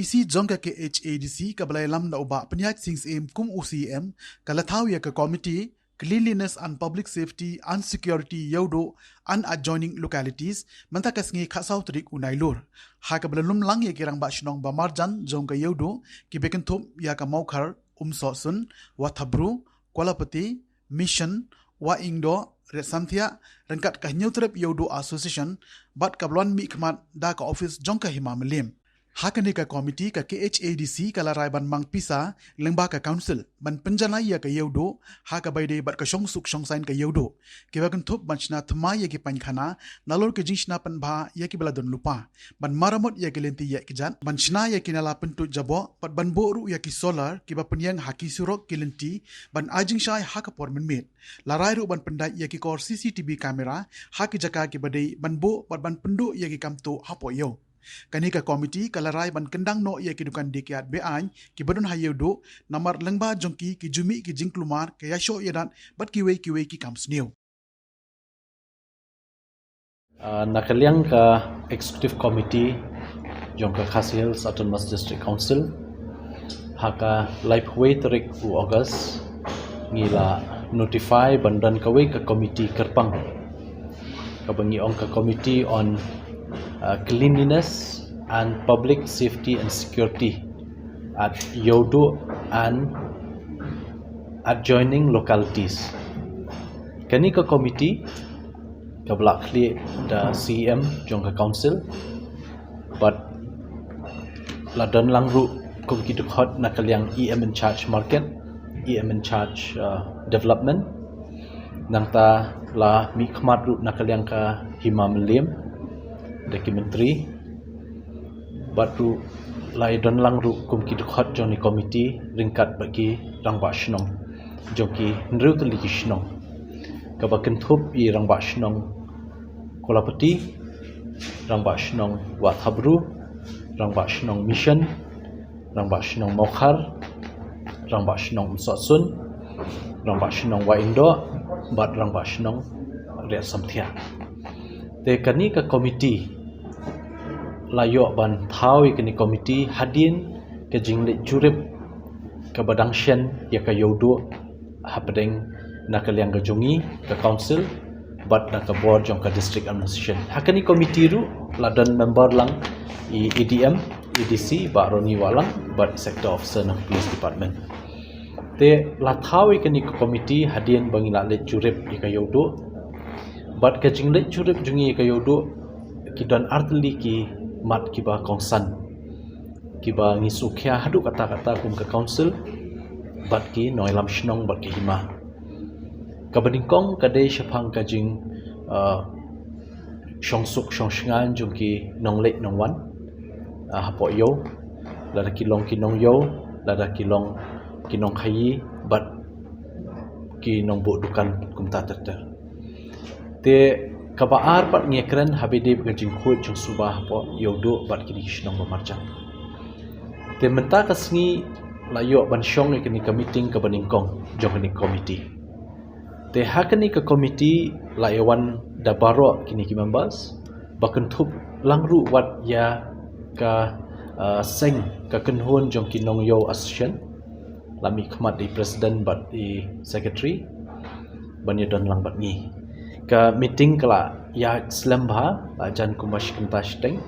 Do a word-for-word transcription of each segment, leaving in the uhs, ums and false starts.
C jong ka K H A D C kaba la ïalam da u Bah Pynïaid Sing Syiem kum u C E M, ka la thaw ïa ka komiti Cleanliness and Public Safety and Security Ïewduh and adjoining localities mynta ka sngi khatsaw tarik u Nailur, ha kaba la lum lang ïa ki rangbah shnong ba marjan jong ka Ïewduh kiba kynthup ïa ka Mawkhar, Umsohsun, Wathabru, Kwalapati, Mission, Wahingdoh, Riatsamthiah, ryngkat ka Hynñiewtrep Ïewduh Association bad kaba la wan mihkhmat da ka ophis jong ka Hima Mylliem. Ha kane ka komiti ka K H A D C ka la rai ban mang pisa lyngba ka council ban pynjanai ïa ka Ïewduh ha kaba ïadei bad ka shongsuk shongsaiñ ka Ïewduh, kiba kynthup ban shna thymmai ïa ki painkhana nalor ki jingshna pynbha ïa kiba la don lypa, ban maramot ïa ki lynti ïaid kjat, ban shna ïa ki nala pyntuid jaboh bad ban buh ruh ïa ki solar kiba pynïeng ha ki surok ki lynti, ban ai jingshai ha ka por mynmiet. La rai ruh ban pyndait ïa ki kor C C T V camera ha ki jaka kiba dei ban buh bad ban pynduh ïa ki kam tuh hapoh ïew. Kane ka komiti ka la rai ban kyndang noh ïa ki dukan dih kiad be-aiñ kiba don ha Ïewduh, namar lyngba jong ki ki ju mih ki jingkulmar, ka ïashoh ïadat bad kiwei kiwei ki kam sniew. Ah, na ka liang ka Executive Committee jong ka Khasi Hills Autonomous District Council, ha ka laiphew wei tarik u August, ngi la notify ban don kawei ka komiti kyrpang, kaba ngi ong ka Committee on, ah, Cleanliness and Public Safety and Security at Ïewduh and adjoining localities. Kane ka komiti kaba la khlieh da C E M jong ka council bad la don lang ruh kum ki dkhot na ka liang E M in charge market, E M in charge, uh, development. Nangta la mihkhmat ruh na ka liang ka Hima Mylliem da ki myntri. Bad ruh la ïadon lang ruh kum ki dkhot jong kane ka komiti ryngkat bad ki rangbah shnong jong ki hynriew tylli ki shnong, kaba kynthup ïa i rangbah shnong Kwalapati, rangbah shnong Wathabru, rangbah shnong Mission, rangbah shnong Mawkhar, rangbah shnong Umsohsun, rangbah shnong Wahingdoh bad rangbah shnong Riatsamthiah. Te kane ka komiti la ïoh ban thaw ïa kane ka komiti hadien ka jingleit jurip kaba dang shen ïa ka Ïewduh hapdeng na ka liang ka jong ngi ka council bad na ka board jong ka district administration. Ha kane ka komiti ruh la don member lang i A D M, A D C Bah Ronnie Wahlang bad sector officer na ka police department. Te la thaw ïa kane ka komiti hadien ba ngi la leit jurip ïa ka Ïewduh. Bad ka jingleit jurip jong ngi ïa ka Ïewduh, ki don artylli ki mat kiba kongsan, kiba ngi sngewkhia haduh katta katta kum ka council bad ki nongïalam shnong bad ka hima. Kaba nyngkong ka dei shaphang ka jing, uh, shongsuk shongshngaiñ jong ki nongleit nongwan, uh, hapoh ïew, lada ki long ki nongïew, lada ki long ki nongkhaïi bad ki nongbuh dukan kumta ter ter. Te kaba ar pat ngi kren haba ïadei bad ka jingkhuid jingsuba hapoh Ïewduh bad kine ki shnong ba marjan. Te mynta ka sngi la ïoh ban shong ïa kane ka meeting kaba nyngkong jong kane ka komiti. Te ha kane ka komiti la ïa wan da baroh kine ki members, ba kynthup lang ruh wat ïa ka, uh, seng ka kynhun jong ki nongïew association, la mihkhmat da i president bad i secretary ban ïadon lang bad ngi. Ka meeting ka la ïaid slem bha, la jan kumba shi kynta shiteng.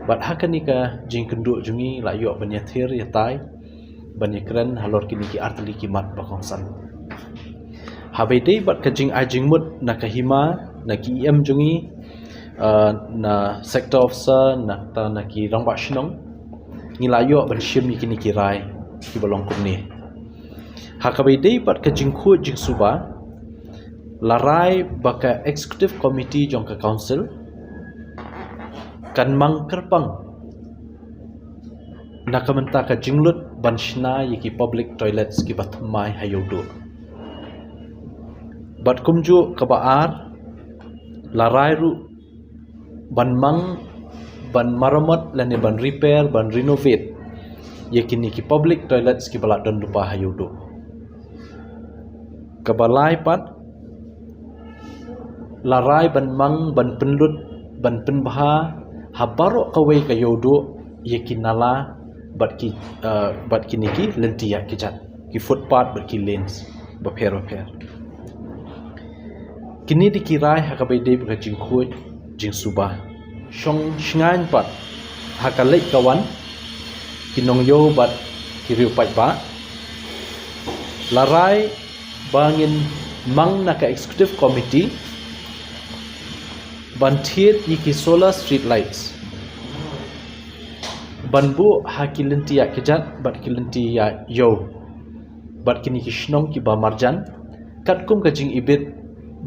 Bad ha kane ka jingkynduh jong ngi la ïoh ban ïathir ïatai ban ïakren halor kine ki artylli ki mat ba kongsan. Haba ïadei bad ka jingai jingmut na ka hima, na ki E M jong ngi, uh, na sector officer, nangta na ki rangbah shnong, ngi la ïoh ban shim ïa kine ki rai kiba long kumne. Ha kaba ïadei bad ka jingkhuid jingsuba, la rai ba ka executive committee jong ka council kan mang kyrpang na ka bynta ka jinglut ban shna ïa ki public toilets kiba thymmai ha Ïewduh. Bad kumjuh kaba ar, la rai ruh ban mang, ban maramot lane ban repair, ban renovate ïa kine ki public toilets kiba la don lypa ha Ïewduh. Kaba lai pat, la rai ban mang, ban pynlut, ban pynbha ha baroh kawei ka Ïewduh ïa ki nala bad ki, uh, bad kine ki lynti ïaid kjat, ki footpath bad ki lanes bapher bapher. Kine dei ki rai ha kaba ïadei bad ka jingkhuid jingsuba. Shong shngaiñ pat ha ka leit ka wan ki nongïew bad ki riew paidbah. La rai ba ngin mang na ka executive committee ban thied ïa ki solar street lights ban buh ha ki lynti ïaid kjat bad ki lynti ïaid ïew bad kine ki shnong kiba marjan, katkum ka jingibit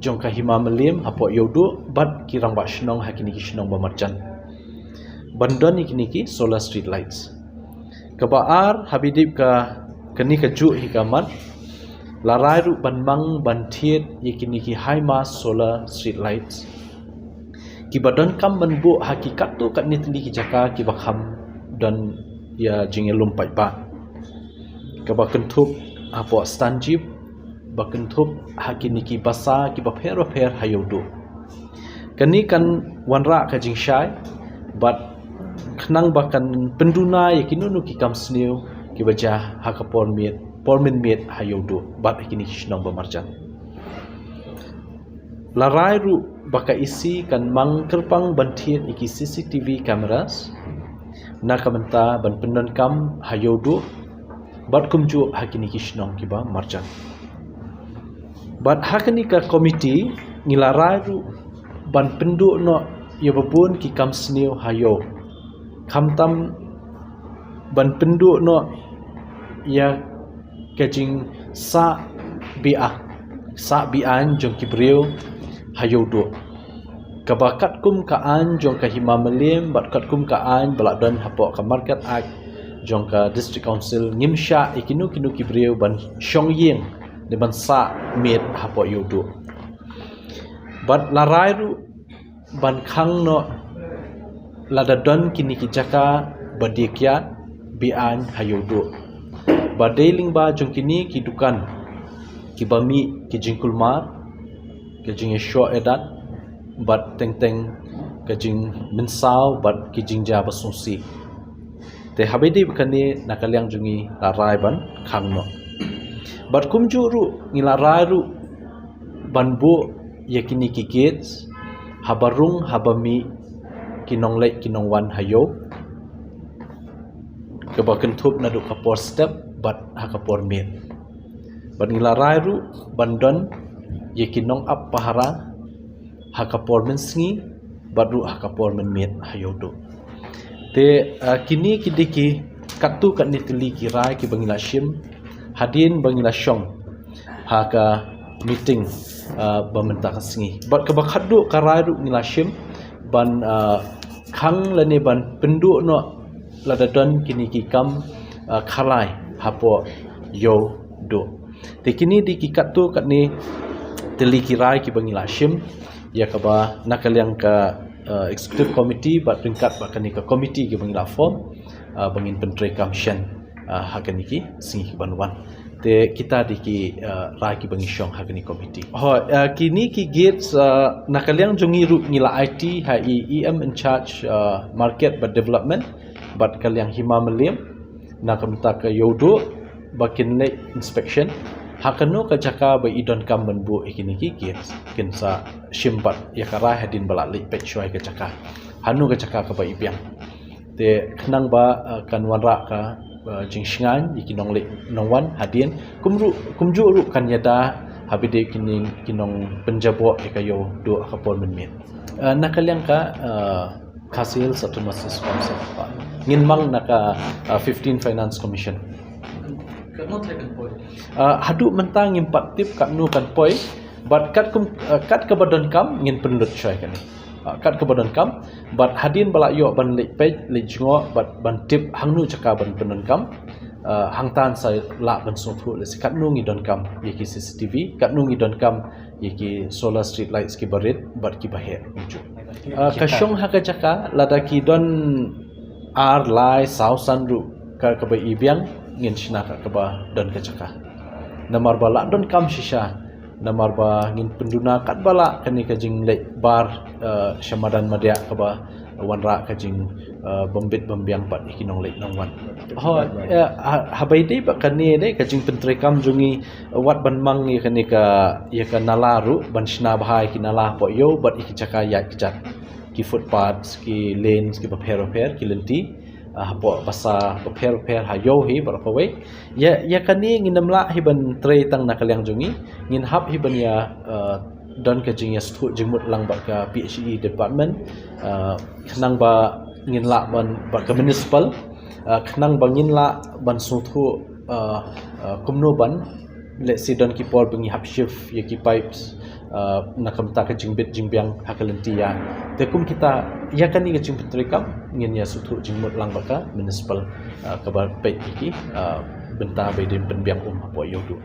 jong ka Hima Mylliem hapoh Ïewduh bad ki rangbah shnong ha kine ki shnong ba marjan, ban don ïa kine ki solar street lights. Kaba ar, haba ïadei bad ka, kane kajuh hi ka mat, la rai ruh ban mang ban thied ïa kine ki high mast solar street lights kiba donkam ban buh ha ki katto katne tylli ki jaka kiba kham don ïa jingïalum paidbah, kaba kynthup hapoh Stanjip, ba kynthup ha kine ki basa kiba pher bapher ha Ïewduh. Kane kan wanrah ka jingshai bad khnang ba kan pynduna ïa kino kino ki kam sniew kiba jia ha ka por miet, por mynmiet ha Ïewduh bad ha kine ki shnong ba marjan. La rai ruh ba ka EC kan mang kyrpang ban thied ïa ki CCTV cameras na ka bynta ban pyndonkam ha Ïewduh bad kumjuh ha kine ki shnong kiba marjan. Bad ha kane ka committee ngi la rai ruh ban pynduh noh ïa babun ki kam sniew ha Ïew, khamtam ban pynduh noh ïa ka jingsah be-aiñ, sah be-aiñ jong ki briew ha Ïewduh, kaba katkum ka aiñ jong ka Hima Mylliem bad katkum ka aiñ ba la don hapoh ka Market Act jong ka District Council, ngim shah ïa kino kino ki briew ban shong ïing ne ban sah miet hapoh Ïewduh. Bad la rai ruh ban khang noh lada don kine ki jaka ba die kiad be-aiñ ha Ïewduh, ba dei lyngba jong kine ki dukan kiba mih ki jingkulmar, ki jingïashoh ïadat bad teng teng ki jingmynsaw bad ki jingjia ba sngewsih. Te haba ïadei bad kane, na ka liang jong ngi la rai ban khang noh. Bad kumjuh ruh ngi la rai ruh ban buh ïa kine ki gates haba rung haba mih ki nongleit ki nongwan ha Ïew, kaba kynthup naduh ka por step bad ha ka por miet. Bad ngi la rai ruh ban don ïa ki nongap pahara ha ka por mynsngi bad ruh ha ka por mynmiet ha Ïewduh. Te, ah, kine ki dei ki katto katne tylli ki rai kiba ngi la shim hadien ba ngi la shong ha ka meeting, ah, ba mynta ka sngi. Bad kaba khatduh ka rai ruh ngi la shim ban, ah, khang lane ban pynduh noh lada don kine ki kam, ah, khalai hapoh Ïewduh. Te kine dei ki katto katne tylli ki rai kiba ngi la shim ïa kaba na ka liang ka, ah, executive committee bad ryngkat bad kane ka committee kiba ngi la form, ah, ba ngin pyntrei kam shen, ah, ha kane ki sngi kiban wan. Te kita dei ki, ah, rai kiba ngi shong ha kane committee. Ho, ah, kine ki gates, ah, na ka liang jong ngi ruh ngi la aiti ha i EM in charge, ah, market bad development bad ka liang Hima Mylliem na ka bynta ka Ïewduh ba kin leit inspection ha kano ka jaka ba i donkam ban buh ïa kine ki gates, kin sa shim pat ïa ka rai hadien ba la leit peit shuwa ïa ka jaka, hano ka jaka kaba i biang. Te khnang ba, eh, kan wanrah ka, eh, jingshngaiñ ïa ki nongleit nongwan hadien, kumjuh, kumjuh ruh kan ïada haba ïadei kine ki nongpynjaboh ïa ka Ïewduh ha ka por mynmiet. Eh, na ka liang ka, eh, Khasi Hills Autonomous Council, ngin mang na ka, eh, fifteen Finance Commission. Katno thlai kan poi? Eh, haduh mynta ngim pat tip katno kan poi, bad katkum, eh, kat kaba donkam ngin pynlut shuwa ïa kane. Ah, kat kaba donkam, bad hadien ba la ïoh ban leit peit, leit jngoh, bad ban tip hangno jaka ban pyndonkam, ah, hangta sa lah ban sngewthuh lehse katno ngi donkam ïa ki CCTV, katno ngi donkam ïa ki solar street lights kiba rit bad kiba heh kumjuh. Ah, ka shong ha ka jaka, lada ki don ar, lai, saw, san ruh, ka, kaba i biang, ngin shna ka kaba don ka jaka. Namar ba la donkam shisha, namar ba ngin pynduna katba lah kane ka jingleit bar, eh, sha madan madiah kaba, wanrah ka jing uh, bym bit bym biang pat ïa ki nongleit nongwan. Ho, eh, ha, haba ïadei bad kane de ka jingpyntreikam jong ngi, eh, wat ban mang ïa kane ka, ïa ka nala ruh ban shna bha ïa ki nala hapoh ïew bad ïa ki jaka ïaid kjat, ki footpaths, ki lanes, ki bapher bapher, ki lynti, ah, hapoh basa bapher bapher ha ïew hi baroh kawei. Ïa, ïa kane ngin ym lah hi ban trei tang na ka liang jong ngi, ngin hap hi ban ïa, ah, don ka jingïasngewthuh jingmut lang bad ka P H E department, ah, khnang ba ngin lah ban, bad ka municipal, ah, khnang ba ngin lah ban sngewthuh, ah, ah, kumno ban, let's say, don ki por ba ngi hap shift ïa ki pipes, ah, na ka bynta ka jingbit jingbiang ha ka lynti ïaid. Te kum kita ïa kane ka jingpyntreikam ngin ïasngewthuh jingmut lang bad ka municipal, ah, kaba peit ïa ki, ah, bynta ba ïadei pynbiang um hapoh ïew duh.